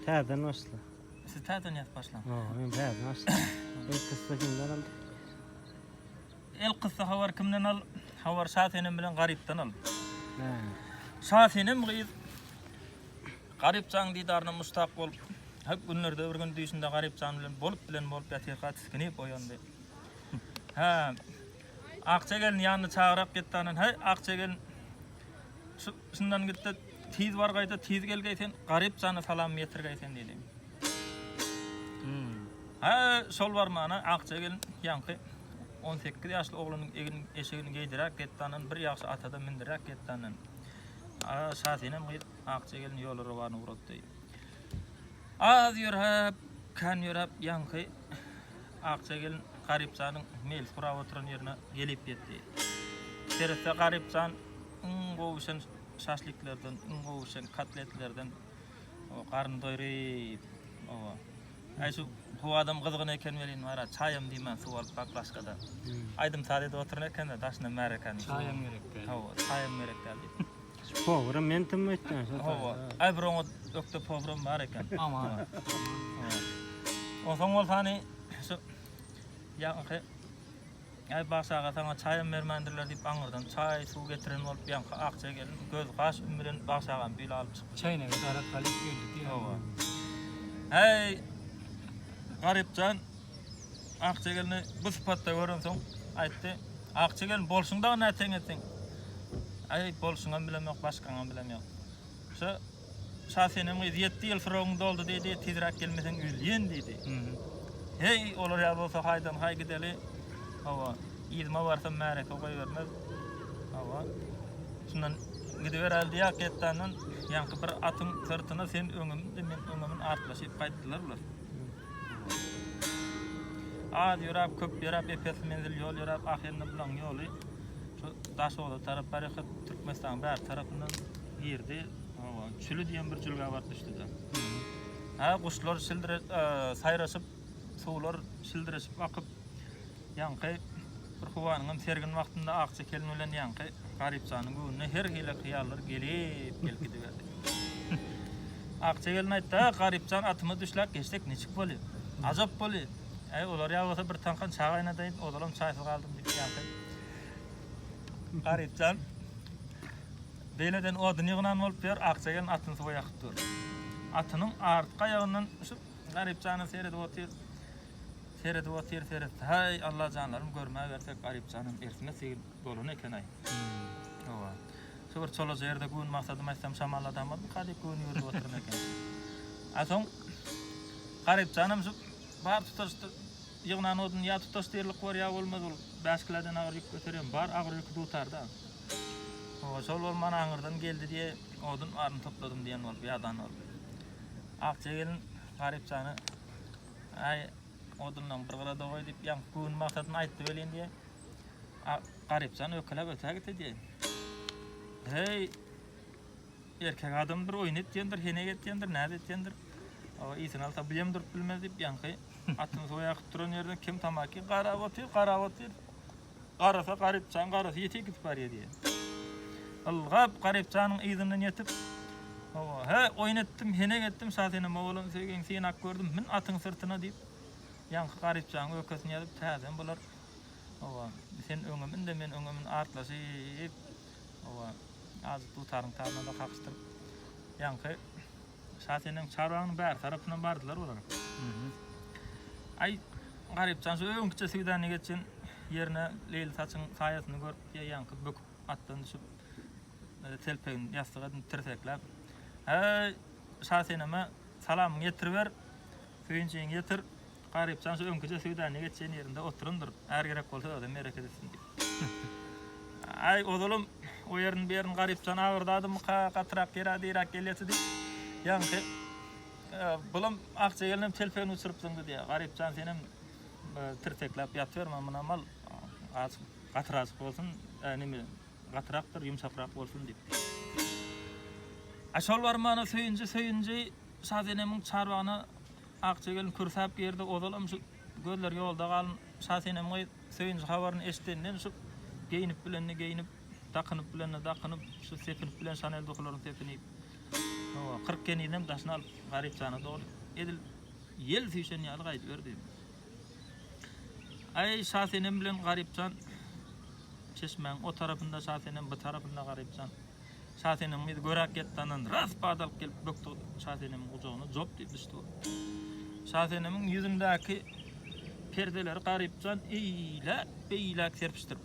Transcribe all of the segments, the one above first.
Täzeden başla. Siz täzeden ýazyp başlaň. Hawa, men täzeden başla. El kyssa kimden al? El kyssa habar kimden al? Habar Şasenem bilen Garypdan al. Hä. Şasenem gyz Garypjanyň didaryna muştak bolup, hep günlerde bir gün düýşünde Garypjan bilen bolup bilen bolup ýatyrka tisginip oýandy. Hä. Akja gelin ýanyna çagyrap gitdi anan. Häý, Akja gelin. Şu şundan gitde tiz bargaýda tiz gelgeý sen Garyp jana salamymy ýetirgeý sen diýdi. Hä, şol barmana Akja gelin ýaňky 18 ýaşly oglunyň egin eşigini geýdiräk gitdi anan bir ýagşy atada mindiräk gitdi anan. A Şasenem gyz Akja gelin ýola rowana ugratdy. Az ýöräp, kän ýöräp ýaňky Akja gelin Garypjanyň meýlis gurap oturan ýerine gelip ýetdi. Seretse Garypjan iň gowy bişen şaşliklerden, iň gowy bişen kotletlerden garny doýrup, oba. Aý şu howadam gyzgyn eken welin bara çaýam diýmän suw alyp baklaşkada. Aýdym-saz edip oturan eken-de daşyndan märekäniň suwy. Çaýam gerek däl. Hawa, çaýam gerek däl diýip. Şu powram men tüm öýtýän şo Hawa. Aý bir oňat ökde powram bar eken. Aman. Hawa. Onsoň bolsa hany şu ýaňky Aý bagşy aga saňa çaýam bermändirler diýip aňyrdan çaý, suw getiren bolup ýaňky akja gelin göz gaş üm bilen bagşy agany bile alyp çykdy. Çäýnege darak galyp geldi diýýär. Hawa. Häý Garypjan akja gelni bu sypatda görensoň aýtdy. Akja gelin bolşuň dagy näteň etseň. Aý bolşuňam bilemok başgaňam bilemok. Şu Şasenem gyz ýetdi ýyl suragyň doldy diýdi, tizräk gelmeseň ölýän diýdi. Heý, olar ýaly bolsa haýdan haý gideli. Hawa, yzyma barsam märeke goýbermez. Hawa. Şundan gidiberäli diýýär Getdandan ýaňky bir atyň syrtyna sen öňümde men öňümün artlaşyp gaýtdylar bular. Az ýöräp, köp ýöräp, epesli menzil ýol ýöräp, ahyrynda bulaň ýoly şu Daşoguza tarap barýarka Türkmenistanyň bäri tarapyndan girdi. Hawa, Çüli diýen bir jülgä baryp düşdi-de. Hä, guşlar şildire saýraşyp, suwlar şildireşip akyp, ýaňky bir howanyňam sergin wagtynda Akja kelin bilen ýaňky Garypjanyň göwnüne her hili hyýallar gelip, gelip gidiberdi. Akja gelin aýtdy, Hä, Garypjan atyma düşläp geçsek niçik bolýar? Ajap bolýar. Äý, olar ýaly bolsa bir taňkan çaý gaýnadaýyn, ozalam çaýsyz galdym diýip ýaňky Garypjan Beýleden odun ýygnan bolup ýör, Akja gelin atyny suwa ýakyp dur. Atynyň artky aýagyndan uçup, Garypjana seredip otyr. Seredip otyr, seretse, Haý, Allajanlarym görmäbersek, Garypjanam ersime sigil bolan eken-aý. Hawa. Şu bir çolaja ýerde göwün maksadym aýtsam şamalladamazmyka diýip göwün ýüwürdip oturan eken. A soň Garypjanam şu bar tutaşdyr ýygnan oduny ýa tutaşdyrlyk bor, ýa bolmaz ol bäş kilodan agyr ýük göterýän bar agyr ýüki dutarda. Hawa, şol bolman aňyrdan geldi diýe, odun baryny topladym diýen bolup, ýadan bolup. Akja gelin Garypjana, Aý, odunlaň bir gyrada goý diýip, ýaňky göwün maksadyny aýtdy welin diýe, Garypjan ökeläp ötä gitdi diýe. Heý, erkek adamdyr, oýun etýändir, henek etýändir, näz etýändir. Hawa, ysyny alsa bu hem durup bilmez diýip, ýaňky atyny suwa ýakyp duran ýerden kim tamaki garap otyr, garap otyr. Garasa Garypjan garasy ýete gidip barýar diýýär. Ylgap Garypjanyň yzyndan ýetip, Hawa, hä, oýun etdim, henek etdim, Şaseneme bolan söýgiňi synap gördüm, mün atyň syrtyna diýip, ýaňky Garypjanyň ökesini ýazyp, täzeden bular, hawa, sen öňe mün-de, men öňe mün artlaşyp, hawa, azajyk dutaryň taryna-da kakyşdyryp, ýaňky Şaseneň çarbagynyň bäri tarapyndan bardylar bular. Aý, Garypjan şu öňküçe söwdany geçen ýerine Leýli saçyň saýasyny görüp, ýaňky böküp atdan düşüp, telpegini ýassyk edinip tirsekläp, Häý, Şaseneme salamyňy ýetiriber, söýünjiňi ýetir, Garypjan şu öňküje söwdany geçen ýerinde oturandyr, är gerek bolsa özem bereket etsin diýip. Aý, ozalam o ýerini bu ýerini Garypjan agyrdadymyka, gatyrak ýere diräk gelýärdi diýip, ýaňky Bulam Akja gelinem telpegini uçuryp zyňdy diýýär. Garypjan senem tirsekläp ýatyberme, munam al, azajyk gatyrajyk bolsun, neme, gatyrakdyr, ýumşakrak bolsun diýip. A şol barmana söýünji söýünji Şasenemiň çarbagyna Akja gelin kürsäp girdi. Ozalam şu gözleri ýolda galan Şasenem gyz söýünji habaryny eşidenden şu geýnip bilenini geýnip, dakynyp bilenini dakynyp, şu sepinip bilen Şanel duhularyny sepinip. Hawa, 40 kenizem daşyna alyp Garypjana dogry edil ýel süýşen ýaly gaýdyberdi. Aý, Şasenem bilen Garypjan çeşmäň o tarapynda Şasenem, bu tarapynda Garypjan. Şasenemiň gyzy göräk ýatdandan ras bat alyp gelip bökdi Şasenemiň gujagyna jop diýip düşdi. Şasenemiň ýüzündäki perdeleri Garypjan eýläk beýläk serpişdirip.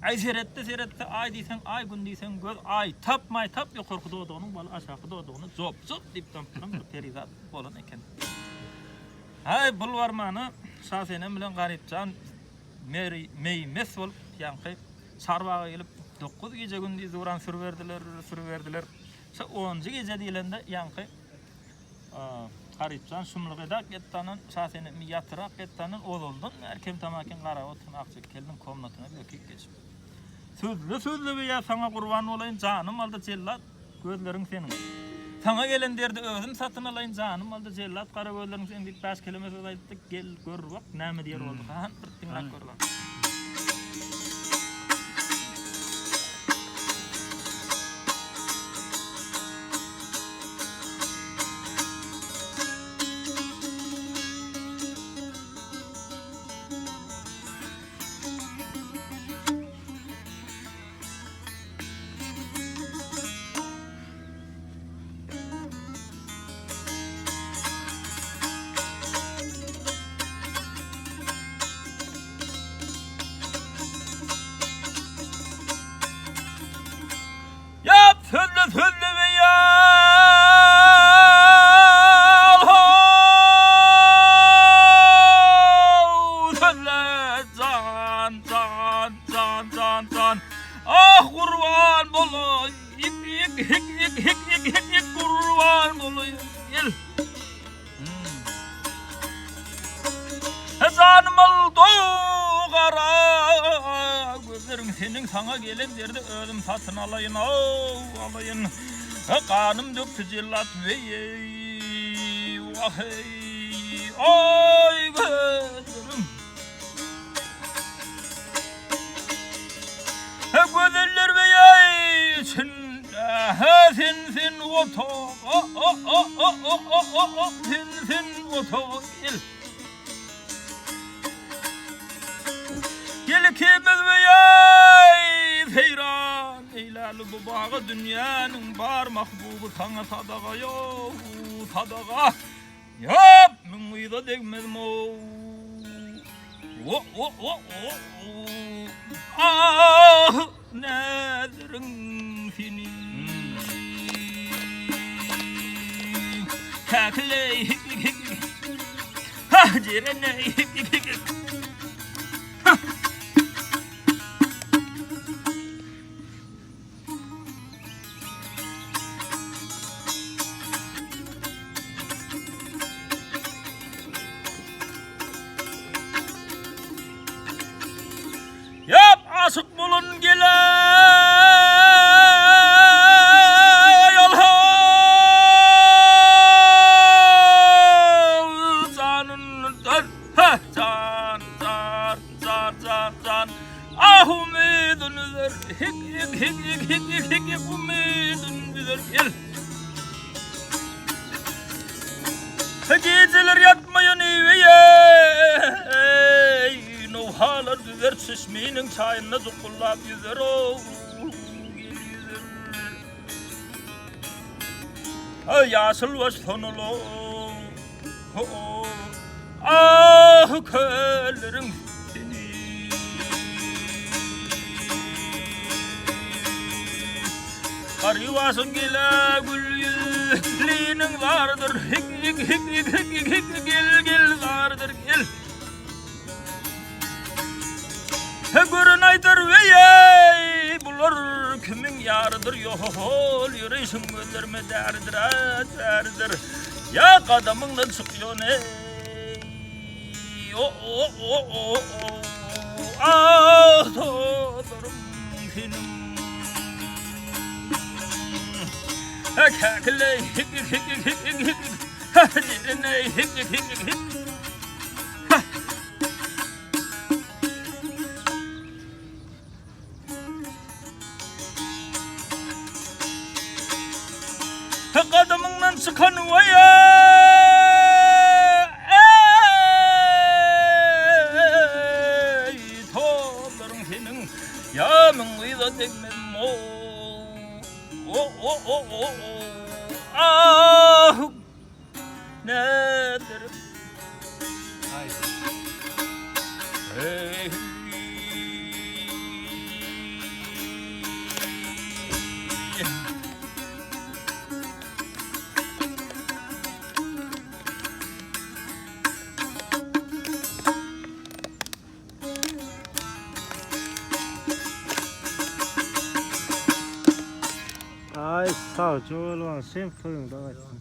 Aý seretdi seretdi aý diýseň aý gün diýseň göz aý tap maý tap ýokarky dodagynyň baly aşaky dodagyna jop jop diýip damyp duran bir perizat bolan eken. Aý bul barmana Şasenem bilen Garypjan meri meý mes bolup ýaňky çarbaga gelip 9 gije gündiz duran sürüberdiler sürüberdiler. Şo onunjy gije diýlende ýaňky Garypjan şumluk edak etdanan Şasenemi ýatyrak etdanan ozaldan bäri kem tamakin garap oturan Akja keldiň komnatyna böküp geçip. Sözle sözle beýä saňa gurban bolaýyn janym aldy jellat gözleriň seniň. Saňa gelen derdi özüm satyn alaýyn janym aldy jellat gara gözleriň seniň diýip bäş keleme söz aýdypdy gel gör bak näme diýer boldy han bir diňläp gör bak. Ýap sözle sözle beýal how sözle jan jan jan jan jan ah gurban bolaý ik ik ik ik ik ik ik ik gurban bolaý gel Janym aldy gara gözleriň seniň saňa gelen derdi özüm satyn alaýyn ow alaýyn ganym dökdi jellat weý waheý oý gözlerim Gözeller weý çyn sen sen otag sen sen otaga gel. Gel ikimiz weý seýran eýläli bu baga dünýäniň bar mahbuby saňa sadaga ýow sadaga. Ýap müň gyza degmezmow. Wo wo wo wo. Ah näziriň seni. Käkileý hik hik hik. Ha jereneý hik hik hik. Ha. Ýap aşyk bolan geleý alha janyndan ha jan jan jan jan jan ah umydyn üzer hik hik hik hik hik hik hik hik umydyn üzer gel Gijeler ýatmaýan eý, nowhalar düzer çeşminiň çaýynda jukullap ýüzer ow, gel ýüzer. Ha ýaşyl baş sonaly ah kölleriň seni. Garybaşyň gele gül ýüzliniň zardyr hik hik hik hik hik hik hik gel gel zardyr gel. He gören aýdar weý bular kimiň ýarydyr ýohol ýöreýşiň gözlerime däridir a däridir ýa gadamyňdan çykýan eý o o o o o ah tozarym seniň he käkilleý hik hik hik hik hik hik hik he jereneý hik hik hik hik hik Gadym. O o o o o ah nedir? Haydi. Hey. Ay sag bol, şem toýuňda gaýtsyn.